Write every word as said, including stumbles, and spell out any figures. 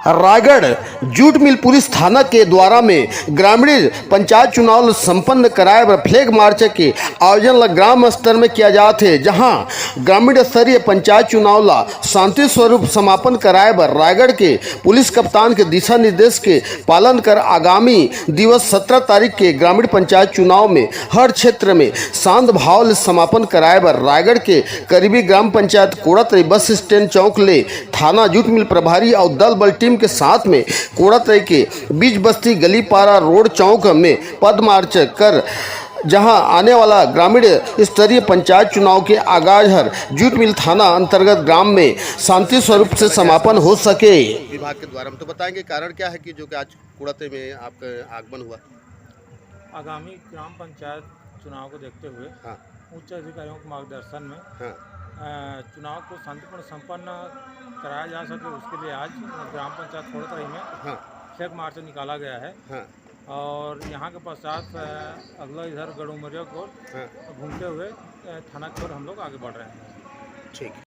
Raigarh jute mill police थाना के द्वारा में ग्रामीण पंचायत चुनाव ल संपन्न कराए बर फ्लैग मार्च के आयोजन ल ग्राम स्तर में किया जात हे, जहां ग्रामीण स्तरीय पंचायत चुनाव ल शांति स्वरूप समापन कराए बर रायगढ़ के पुलिस कप्तान के दिशा निर्देश के पालन कर आगामी दिवस सत्रह तारीख के ग्रामीण पंचायत चुनाव में हर क्षेत्र में शांत भाव ले समापन कराए बर रायगढ़ के करीबी ग्राम पंचायत कोड़ातरी बस स्टैंड चौक ले थाना जूट मिल प्रभारी अउ दल बल टीम के साथ में कोड़ातरी के बीच बस्ती गलीपारा रोड चौक में पद मार्च कर, जहां आने वाला ग्रामीण स्तरीय पंचायत चुनाव के आगाज हर जूट मिल थाना अंतर्गत ग्राम में शांति स्वरूप से समापन हो सके। विभाग के द्वारा हम तो बताएंगे कारण क्या है कि जो कि आज कोड़ातरी में आपका आगमन हुआ। आगामी ग्राम पंचायत चुनाव को देखते हुए हाँ। उच्च अधिकारियों के मार्गदर्शन में हाँ। अ, चुनाव को शांतिपूर्ण संपन्न कराया जा सके, उसके लिए आज ग्राम पंचायत कोड़ातरी में हाँ। फ्लैग मार्च निकाला गया है हाँ। और यहाँ के पश्चात अ, अगला इधर गढ़ उमरिया को हाँ। घूमते हुए अ, थाना की ओर हम लोग आगे बढ़ रहे हैं। ठीक।